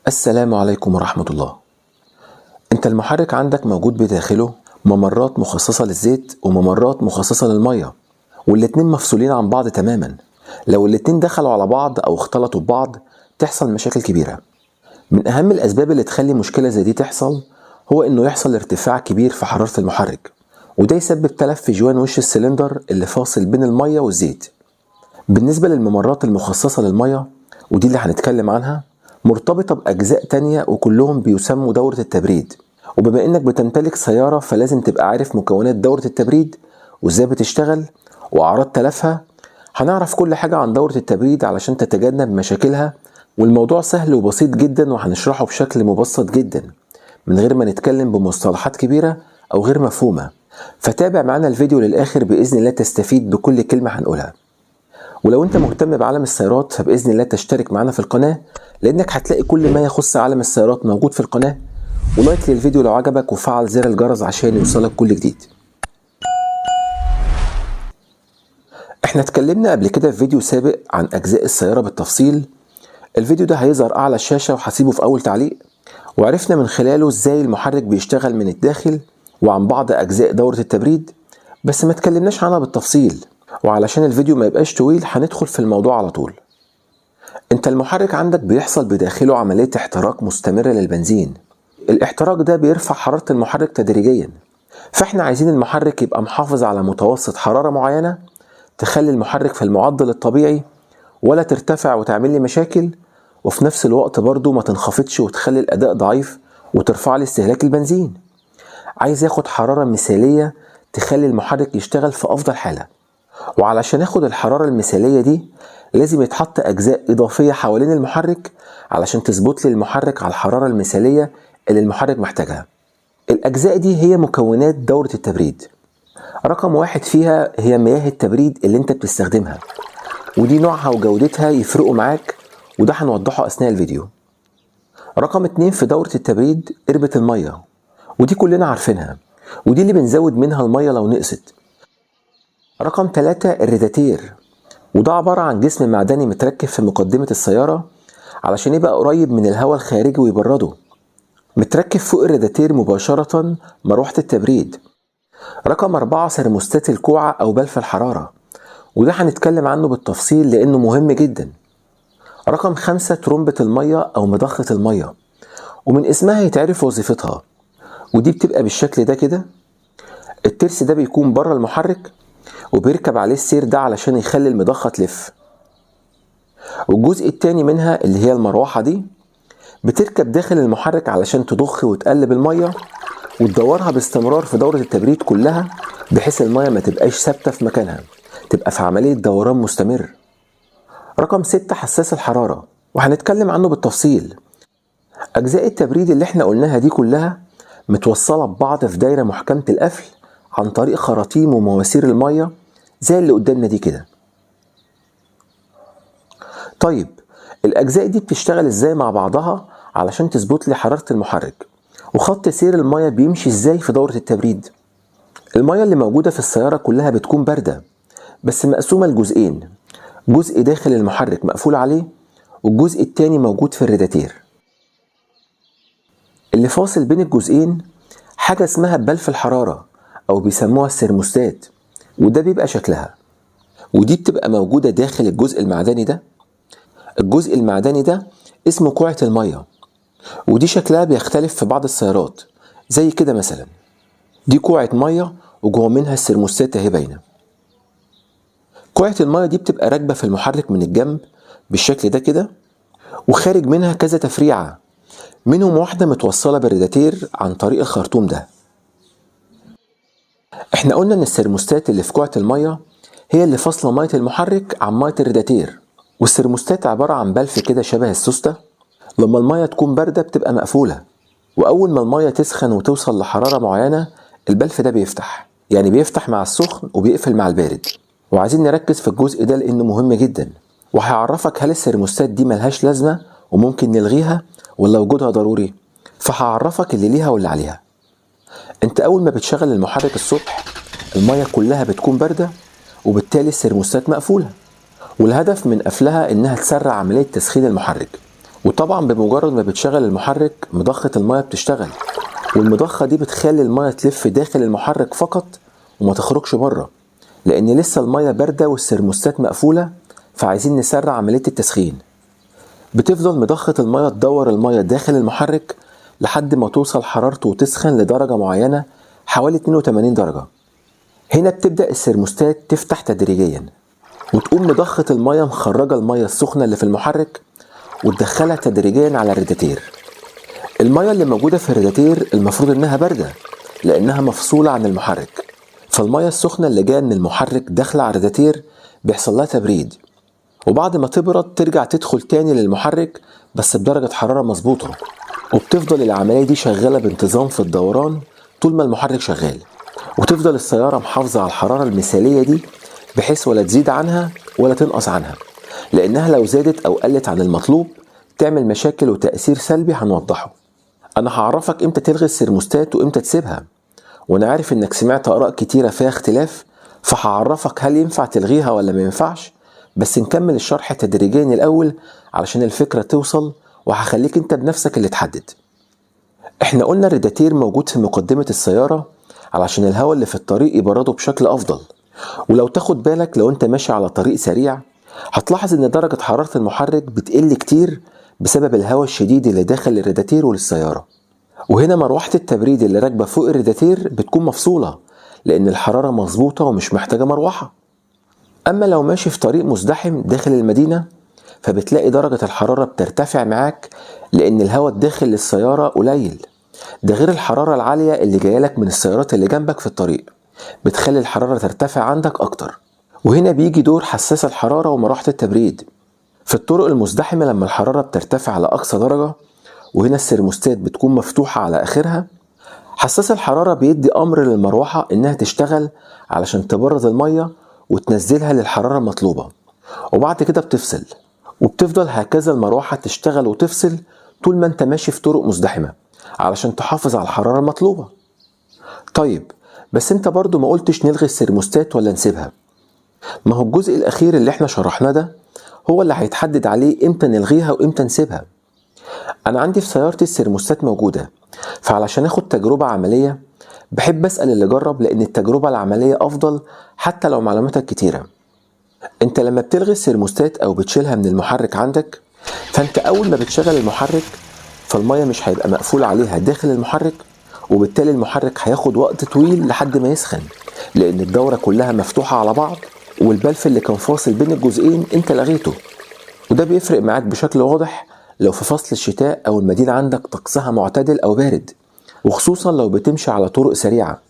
السلام عليكم ورحمة الله. انت المحرك عندك موجود بداخله ممرات مخصصة للزيت وممرات مخصصة للمية، والاتنين مفصولين عن بعض تماما. لو الاتنين دخلوا على بعض او اختلطوا ببعض تحصل مشاكل كبيرة. من اهم الاسباب اللي تخلي مشكلة زي دي تحصل هو انه يحصل ارتفاع كبير في حرارة المحرك، وده يسبب تلف في جوان وش السلندر اللي فاصل بين المية والزيت. بالنسبة للممرات المخصصة للمية، ودي اللي هنتكلم عنها، مرتبطة بأجزاء تانية وكلهم بيسموا دورة التبريد. وبما انك بتمتلك سيارة فلازم تبقى عارف مكونات دورة التبريد وازاي بتشتغل وأعراض تلفها. هنعرف كل حاجة عن دورة التبريد علشان تتجنب مشاكلها، والموضوع سهل وبسيط جدا وهنشرحه بشكل مبسط جدا من غير ما نتكلم بمصطلحات كبيرة أو غير مفهومة. فتابع معانا الفيديو للآخر بإذن الله تستفيد بكل كلمة هنقولها. ولو انت مهتم بعالم السيارات فبإذن الله تشترك معانا في القناة، لأنك هتلاقي كل ما يخص عالم السيارات موجود في القناة. ولايك للفيديو لو عجبك وفعل زر الجرس عشان يوصلك كل جديد. احنا اتكلمنا قبل كده في فيديو سابق عن أجزاء السيارة بالتفصيل. الفيديو ده هيظهر أعلى الشاشة وهسيبه في أول تعليق، وعرفنا من خلاله ازاي المحرك بيشتغل من الداخل وعن بعض أجزاء دورة التبريد، بس ما اتكلمناش عنها بالتفصيل. وعلشان الفيديو ما يبقاش طويل هندخل في الموضوع على طول. انت المحرك عندك بيحصل بداخله عملية احتراق مستمرة للبنزين. الاحتراق ده بيرفع حرارة المحرك تدريجيا، فاحنا عايزين المحرك يبقى محافظ على متوسط حرارة معينة تخلي المحرك في المعدل الطبيعي، ولا ترتفع وتعمل لي مشاكل، وفي نفس الوقت برضو ما تنخفضش وتخلي الأداء ضعيف وترفع لي استهلاك البنزين. عايز ياخد حرارة مثالية تخلي المحرك يشتغل في أفضل حالة. وعلشان اخد الحرارة المثالية دي لازم يتحط أجزاء إضافية حوالين المحرك علشان تظبط لي المحرك على الحرارة المثالية اللي المحرك محتاجها. الأجزاء دي هي مكونات دورة التبريد. رقم واحد فيها هي مياه التبريد اللي انت بتستخدمها، ودي نوعها وجودتها يفرقوا معاك، وده هنوضحه أثناء الفيديو. رقم 2 في دورة التبريد قربة المية، ودي كلنا عارفينها، ودي اللي بنزود منها المية لو نقصت. رقم 3 الريداتير، وده عبارة عن جسم معدني متركب في مقدمة السيارة علشان يبقى قريب من الهواء الخارجي ويبرده. متركب فوق الريداتير مباشرة مروحة التبريد. رقم 4 سيرموستات الكوعة أو بلف الحرارة، وده هنتكلم عنه بالتفصيل لأنه مهم جدا. رقم 5 ترمبة المية أو مضخة المية، ومن اسمها يتعرف وظيفتها، ودي بتبقى بالشكل ده كده. الترس ده بيكون بره المحرك وبيركب عليه السير ده علشان يخلي المضخة تلف. والجزء التاني منها اللي هي المروحة دي بتركب داخل المحرك علشان تضخ وتقلب المية وتدورها باستمرار في دورة التبريد كلها، بحيث المية ما تبقاش ثابتة في مكانها، تبقى في عملية دوران مستمر. رقم 6 حساس الحرارة، وهنتكلم عنه بالتفصيل. أجزاء التبريد اللي احنا قلناها دي كلها متوصلة ببعض في دايرة محكمة القفل عن طريق خراطيم ومواسير المية زي اللي قدامنا دي كده. طيب الأجزاء دي بتشتغل ازاي مع بعضها علشان تظبط لي حرارة المحرك؟ وخط سير المية بيمشي ازاي في دورة التبريد؟ المية اللي موجودة في السيارة كلها بتكون باردة، بس مقسومة لجزئين، جزء داخل المحرك مقفول عليه، والجزء التاني موجود في الريداتير. اللي فاصل بين الجزئين حاجة اسمها بلف الحرارة أو بيسموها السيرموستات، وده بيبقى شكلها، ودي بتبقى موجودة داخل الجزء المعدني ده. الجزء المعدني ده اسمه كوعة المية، ودي شكلها بيختلف في بعض السيارات زي كده مثلا. دي كوعة مية وجوه منها السيرموستات اهي باينة. كوعة المية دي بتبقى راكبة في المحرك من الجنب بالشكل ده كده، وخارج منها كذا تفريعة، منهم واحدة متوصلة بالريداتير عن طريق الخرطوم ده. احنا قلنا ان السيرموستات اللي في كوعة المية هي اللي فاصلة مية المحرك عن مية الريداتير، والسيرموستات عبارة عن بلف كده شبه السوستة. لما المية تكون باردة بتبقى مقفولة، وأول ما المية تسخن وتوصل لحرارة معينة البلف ده بيفتح، يعني بيفتح مع السخن وبيقفل مع البارد. وعايزين نركز في الجزء ده لأنه مهم جدا، وهيعرفك هل السيرموستات دي ملهاش لازمة وممكن نلغيها ولا وجودها ضروري، فهعرفك اللي ليها واللي عليها. انت أول ما بتشغل المحرك الصبح المية كلها بتكون باردة، وبالتالي السيرموستات مقفولة، والهدف من قفلها إنها تسرع عملية تسخين المحرك وطبعا بمجرد ما بتشغل المحرك مضخة المية بتشتغل، والمضخة دي بتخلي المية تلف داخل المحرك فقط وما تخرجش بره، لأن لسه المية باردة والسيرموستات مقفولة، فعايزين نسرع عملية التسخين. بتفضل مضخة المية تدور المية داخل المحرك لحد ما توصل حرارته وتسخن لدرجة معينة حوالي 82 درجة. هنا بتبدأ السيرموستات تفتح تدريجيا، وتقوم مضخة المية مخرجة المية السخنة اللي في المحرك وتدخلها تدريجيا على الرادياتير. المية اللي موجودة في الرادياتير المفروض انها باردة لانها مفصولة عن المحرك، فالمية السخنة اللي جاية من المحرك داخلة على الرادياتير بيحصل لها تبريد، وبعد ما تبرد ترجع تدخل تاني للمحرك بس بدرجة حرارة مظبوطة، وبتفضل العملية دي شغالة بانتظام في الدوران طول ما المحرك شغال، وتفضل السيارة محافظة على الحرارة المثالية دي بحيث ولا تزيد عنها ولا تنقص عنها، لأنها لو زادت أو قلت عن المطلوب تعمل مشاكل وتأثير سلبي هنوضحه. أنا هعرفك إمتى تلغي السيرموستات وإمتى تسيبها، وأنا عارف إنك سمعت آراء كتيرة فيها اختلاف، فهعرفك هل ينفع تلغيها ولا ما ينفعش، بس نكمل الشرح تدريجيا الأول علشان الفكرة توصل، وهخليك أنت بنفسك اللي تحدد. إحنا قلنا الرادياتير موجود في مقدمة السيارة علشان الهواء اللي في الطريق يبرده بشكل أفضل، ولو تاخد بالك لو أنت ماشي على طريق سريع هتلاحظ إن درجة حرارة المحرك بتقل كتير بسبب الهواء الشديد اللي داخل الرادياتير وللسيارة. وهنا مروحة التبريد اللي راكبة فوق الرادياتير بتكون مفصولة لأن الحرارة مظبوطة ومش محتاجة مروحة. أما لو ماشي في طريق مزدحم داخل المدينة فبتلاقي درجة الحرارة بترتفع معاك لأن الهواء الداخل للسيارة قليل، ده غير الحرارة العالية اللي جايلك من السيارات اللي جنبك في الطريق بتخلي الحرارة ترتفع عندك أكتر. وهنا بيجي دور حساس الحرارة ومروحة التبريد. في الطرق المزدحمة لما الحرارة بترتفع على أقصى درجة وهنا السيرموستات بتكون مفتوحة على آخرها، حساس الحرارة بيدي أمر للمروحة إنها تشتغل علشان تبرد المية وتنزلها للحرارة المطلوبة، وبعد كده بتفصل، وبتفضل هكذا المروحة تشتغل وتفصل طول ما انت ماشي في طرق مزدحمة علشان تحافظ على الحرارة المطلوبة. طيب بس انت برضو ما قلتش نلغي السيرموستات ولا نسيبها. ما هو الجزء الأخير اللي احنا شرحناه ده هو اللي هيتحدد عليه امتى نلغيها وامتى نسيبها. انا عندي في سيارتي السيرموستات موجودة، فعلشان اخد تجربة عملية بحب اسأل اللي جرب، لان التجربة العملية افضل حتى لو معلوماتك كتيرة. انت لما بتلغي السيرموستات او بتشيلها من المحرك عندك، فانت اول ما بتشغل المحرك فالمية مش هيبقى مقفول عليها داخل المحرك، وبالتالي المحرك هياخد وقت طويل لحد ما يسخن لان الدورة كلها مفتوحة على بعض، والبلف اللي كان فاصل بين الجزئين انت لغيته. وده بيفرق معاك بشكل واضح لو في فصل الشتاء او المدينة عندك طقسها معتدل او بارد، وخصوصا لو بتمشي على طرق سريعة،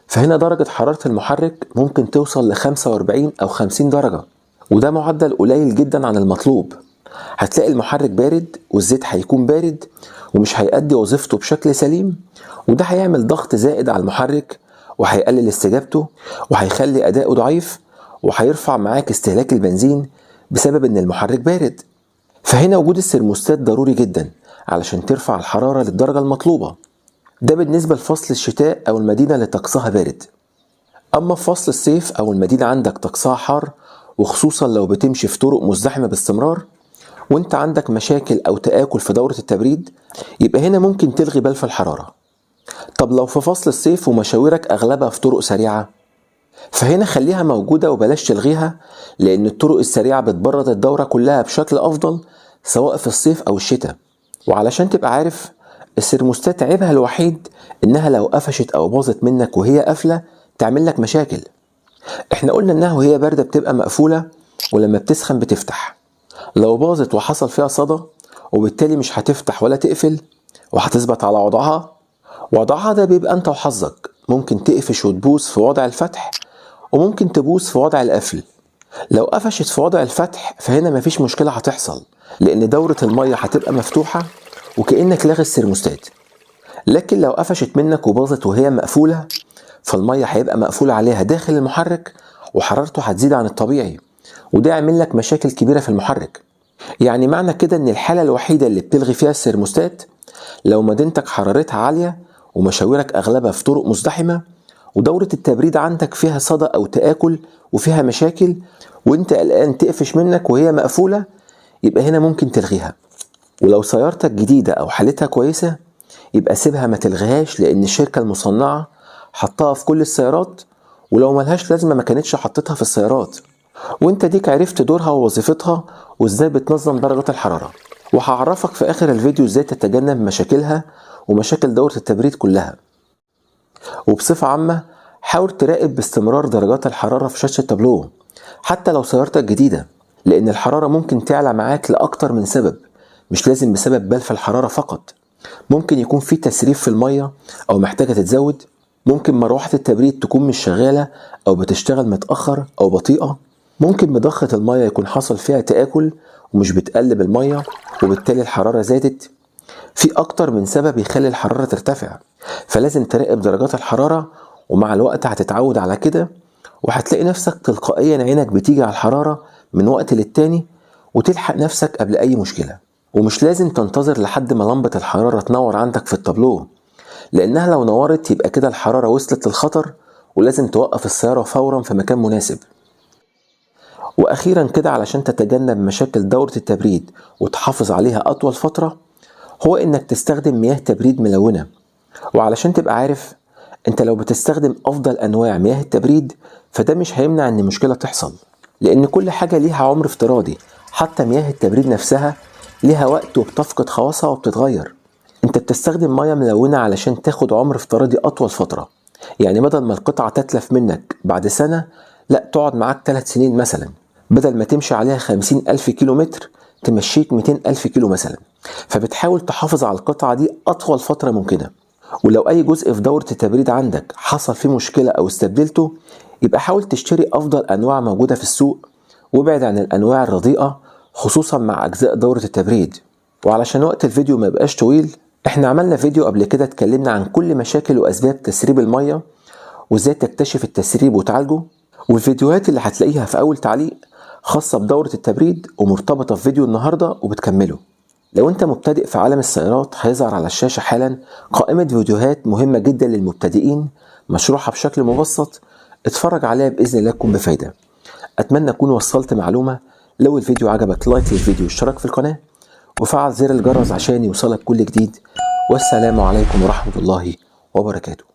فهنا درجة حرارة المحرك ممكن توصل ل 45 أو 50 درجة، وده معدل قليل جدا عن المطلوب. هتلاقي المحرك بارد والزيت هيكون بارد ومش هيأدي وظيفته بشكل سليم، وده هيعمل ضغط زائد على المحرك وهيقلل استجابته وهيخلي أداؤه ضعيف وهيرفع معاك استهلاك البنزين بسبب إن المحرك بارد. فهنا وجود السيرموستات ضروري جدا علشان ترفع الحرارة للدرجة المطلوبة. ده بالنسبة لفصل الشتاء أو المدينة اللي طقسها بارد. أما في فصل الصيف أو المدينة عندك طقسها حار، وخصوصا لو بتمشي في طرق مزدحمة باستمرار وانت عندك مشاكل أو تآكل في دورة التبريد، يبقى هنا ممكن تلغي بلف الحرارة. طب لو في فصل الصيف ومشاويرك أغلبها في طرق سريعة، فهنا خليها موجودة وبلاش تلغيها، لأن الطرق السريعة بتبرد الدورة كلها بشكل أفضل سواء في الصيف أو الشتاء. وعلشان تبقى عارف، السيرموستات عيبها الوحيد إنها لو قفشت أو باظت منك وهي قافلة تعمل لك مشاكل. احنا قلنا إنها وهي باردة بتبقى مقفولة، ولما بتسخن بتفتح. لو باظت وحصل فيها صدى وبالتالي مش هتفتح ولا تقفل وهتثبت على وضعها. وضعها ده بيبقى انت وحظك، ممكن تقفش وتبوظ في وضع الفتح وممكن تبوظ في وضع القفل. لو قفشت في وضع الفتح فهنا مفيش مشكلة هتحصل، لأن دورة المية هتبقى مفتوحة وكأنك لاغي السيرموستات. لكن لو قفشت منك وباظت وهي مقفولة، فالمية هيبقى مقفول عليها داخل المحرك وحرارته هتزيد عن الطبيعي، وده يعمل لك مشاكل كبيرة في المحرك. يعني معنى كده ان الحالة الوحيدة اللي بتلغي فيها السيرموستات لو مدينتك حرارتها عالية ومشاويرك اغلبها في طرق مزدحمة ودورة التبريد عندك فيها صدى او تآكل وفيها مشاكل وانت قلقان تقفش منك وهي مقفولة، يبقى هنا ممكن تلغيها. ولو سيارتك جديدة أو حالتها كويسة يبقى سيبها ما تلغيهاش، لأن الشركة المصنعة حطها في كل السيارات، ولو ملهاش لازمة ما كانتش حطتها في السيارات. وانت ديك عرفت دورها ووظيفتها وازاي بتنظم درجات الحرارة، وهعرفك في آخر الفيديو ازاي تتجنب مشاكلها ومشاكل دورة التبريد كلها. وبصفة عامة حاول تراقب باستمرار درجات الحرارة في شاشة التابلو حتى لو سيارتك جديدة، لأن الحرارة ممكن تعلى معاك لأكتر من سبب، مش لازم بسبب بلف الحرارة فقط. ممكن يكون في تسريب في المية أو محتاجة تتزود، ممكن مروحة التبريد تكون مش شغالة أو بتشتغل متأخر أو بطيئة، ممكن مضخة المية يكون حصل فيها تآكل ومش بتقلب المية وبالتالي الحرارة زادت. في أكتر من سبب يخلي الحرارة ترتفع، فلازم تراقب درجات الحرارة، ومع الوقت هتتعود على كده وهتلاقي نفسك تلقائيا عينك بتيجي على الحرارة من وقت للتاني وتلحق نفسك قبل أي مشكلة. ومش لازم تنتظر لحد ما لمبة الحرارة تنور عندك في التابلو، لأنها لو نورت يبقى كده الحرارة وصلت للخطر ولازم توقف السيارة فورا في مكان مناسب. وأخيرا كده علشان تتجنب مشاكل دورة التبريد وتحافظ عليها أطول فترة، هو إنك تستخدم مياه تبريد ملونة. وعلشان تبقى عارف، أنت لو بتستخدم أفضل أنواع مياه التبريد فده مش هيمنع إن مشكلة تحصل، لأن كل حاجة ليها عمر افتراضي، حتى مياه التبريد نفسها ليها وقت وبتفقد خواصها وبتتغير. أنت بتستخدم مياه ملونة علشان تاخد عمر افتراضي أطول فترة، يعني بدل ما القطعة تتلف منك بعد سنة، لا تقعد معاك 3 سنين مثلا، بدل ما تمشي عليها 50,000 كيلو متر تمشيك 200,000 كيلو مثلا. فبتحاول تحافظ على القطعة دي أطول فترة ممكنة. ولو أي جزء في دورة التبريد عندك حصل فيه مشكلة أو استبدلته، يبقى حاول تشتري أفضل أنواع موجودة في السوق، وابعد عن الأنواع الرديئة خصوصا مع أجزاء دورة التبريد. وعلشان وقت الفيديو ما يبقاش طويل، احنا عملنا فيديو قبل كده اتكلمنا عن كل مشاكل وأسباب تسريب المية وازاي تكتشف التسريب وتعالجه، والفيديوهات اللي هتلاقيها في أول تعليق خاصة بدورة التبريد ومرتبطة في فيديو النهاردة وبتكمله. لو انت مبتدئ في عالم السيارات هيظهر على الشاشة حالا قائمة فيديوهات مهمة جدا للمبتدئين مشروحة بشكل مبسط، اتفرج عليها بإذن الله تكون بفايدة. أتمنى أكون وصلت معلومة. لو الفيديو عجبك لايك للفيديو واشتراك في القناة وفعل زر الجرس عشان يوصلك كل جديد. والسلام عليكم ورحمة الله وبركاته.